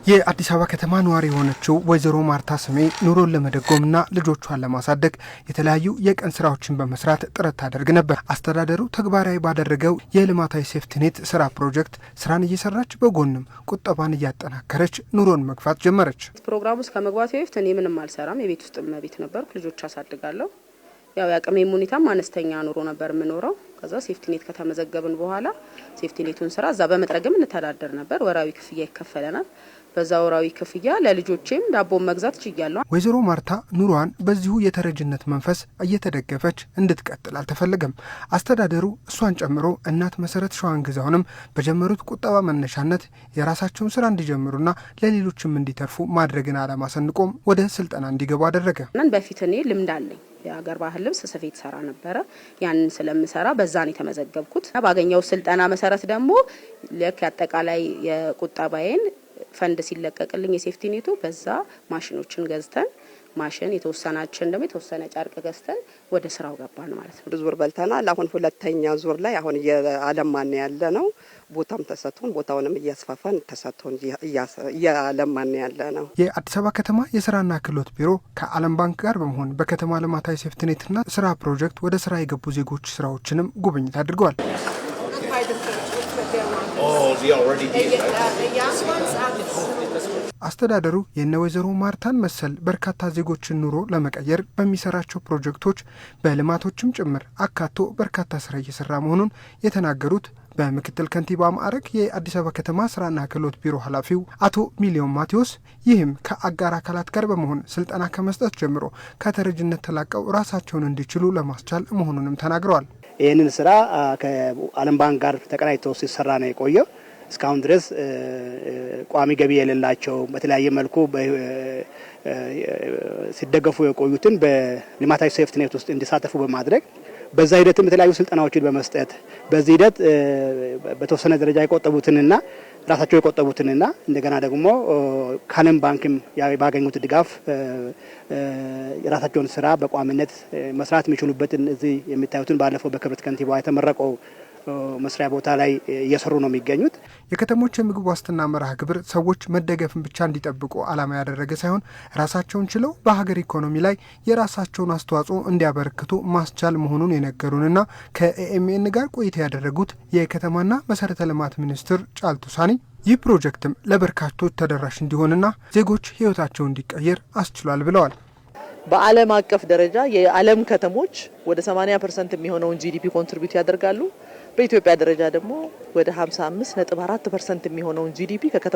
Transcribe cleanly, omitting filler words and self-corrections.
የአዲስ አበባ ከተማ ነዋሪ የሆነችው ወይዘሮ ማርታ ስሜ ኑሮን ለመደጎምና ልጆቿን ለማሳደግ የተለያዩ የቀን ስራዎችን በመስራት ጥረት ታደርግ ነበር። አስተዳደሩ ተግባራዊ ባደረገው የልማታዊ ሴፍትኔት ስራ ፕሮጀክት ስራን እየሰራች በጎንም ቁጠባን እያጠናከረች ኑሮን መግፋት ጀመረች። ፕሮግራሙ ውስጥ ከመግባቴ በፊት እኔ ምንም አልሰራም። የቤት ውስጥ እመቤት ነበርኩ። ልጆች አሳድጋለሁ። ያው የአቅሜም ሁኔታም አነስተኛ ኑሮ ነበር የምኖረው። ከዛ ሴፍቲኔት ከተመዘገብን በኋላ ሴፍቲኔቱን ስራ እዛ በመጥረግም እንተዳደር ነበር። ወራዊ ክፍያ ይከፈለናል። በዛ ወራዊ ክፍያ ለልጆቼም ዳቦ መግዛት ችያለሁ። ወይዘሮ ማርታ ኑሯን በዚሁ የተረጅነት መንፈስ እየተደገፈች እንድትቀጥል አልተፈለገም። አስተዳደሩ እሷን ጨምሮ እናት መሰረት ሸዋንግዛውንም በጀመሩት ቁጠባ መነሻነት የራሳቸውን ስራ እንዲጀምሩና ለሌሎችም እንዲተርፉ ማድረግን ዓላማ ሰንቆም ወደ ስልጠና እንዲገቡ አደረገ። በፊት እኔ ልምድ አለኝ፣ የሀገር ባህል ልብስ ስፌት ሰራ ነበረ። ያንን ስለምሰራ በዛን የተመዘገብኩት። ባገኘው ስልጠና መሰረት ደግሞ ልክ አጠቃላይ የቁጠባዬን ፈንድ ሲለቀቅልኝ የሴፍቲኔቱ በዛ ማሽኖችን ገዝተን፣ ማሽን የተወሰናችን ደግሞ የተወሰነ ጨርቅ ገዝተን ወደ ስራው ገባን ማለት ነው። ብዙ ዙር በልተናል። አሁን ሁለተኛ ዙር ላይ አሁን እያለማን ያለ ነው። ቦታም ተሰጥቶን ቦታውንም እያስፋፋን ተሰጥቶን እያለማን ያለ ነው። የአዲስ አበባ ከተማ የስራና ክህሎት ቢሮ ከዓለም ባንክ ጋር በመሆን በከተማ ልማታዊ ሴፍትኔትና ስራ ፕሮጀክት ወደ ስራ የገቡ ዜጎች ስራዎችንም ጉብኝት አድርገዋል። አስተዳደሩ የእነ ወይዘሮ ማርታን መሰል በርካታ ዜጎችን ኑሮ ለመቀየር በሚሰራቸው ፕሮጀክቶች በልማቶችም ጭምር አካቶ በርካታ ስራ እየሰራ መሆኑን የተናገሩት በምክትል ከንቲባ ማዕረግ የአዲስ አበባ ከተማ ስራና ክህሎት ቢሮ ኃላፊው አቶ ሚሊዮን ማቴዎስ፣ ይህም ከአጋር አካላት ጋር በመሆን ስልጠና ከመስጠት ጀምሮ ከተረጅነት ተላቀው ራሳቸውን እንዲችሉ ለማስቻል መሆኑንም ተናግረዋል። ይህንን ስራ ከዓለም ባንክ ጋር ተቀናጅቶ ሲሰራ ነው የቆየው። እስካሁን ድረስ ቋሚ ገቢ የሌላቸው፣ በተለያየ መልኩ ሲደገፉ የቆዩትን በልማታዊ ሴፍትኔት ውስጥ እንዲሳተፉ በማድረግ፣ በዛ ሂደትም የተለያዩ ስልጠናዎችን በመስጠት፣ በዚህ ሂደት በተወሰነ ደረጃ የቆጠቡትንና ራሳቸው የቆጠቡትንና እንደገና ደግሞ ከዓለም ባንክም ባገኙት ድጋፍ የራሳቸውን ስራ በቋሚነት መስራት የሚችሉበትን እዚህ የሚታዩትን ባለፈው በክብርት ከንቲባዋ የተመረቀው መስሪያ ቦታ ላይ እየሰሩ ነው የሚገኙት። የከተሞች የምግብ ዋስትና መርሃ ግብር ሰዎች መደገፍን ብቻ እንዲጠብቁ ዓላማ ያደረገ ሳይሆን ራሳቸውን ችለው በሀገር ኢኮኖሚ ላይ የራሳቸውን አስተዋጽኦ እንዲያበረክቱ ማስቻል መሆኑን የነገሩንና ከኤኤምኤን ጋር ቆይታ ያደረጉት የከተማና መሰረተ ልማት ሚኒስትር ጫልቱ ሳኒ፣ ይህ ፕሮጀክትም ለበርካቶች ተደራሽ እንዲሆንና ዜጎች ሕይወታቸው እንዲቀየር አስችሏል ብለዋል። በዓለም አቀፍ ደረጃ የዓለም ከተሞች ወደ 80% የሚሆነውን GDP contribute ያደርጋሉ። በኢትዮጵያ ደረጃ ደግሞ ወደ 55.4% የሚሆነውን GDP ከከተሞች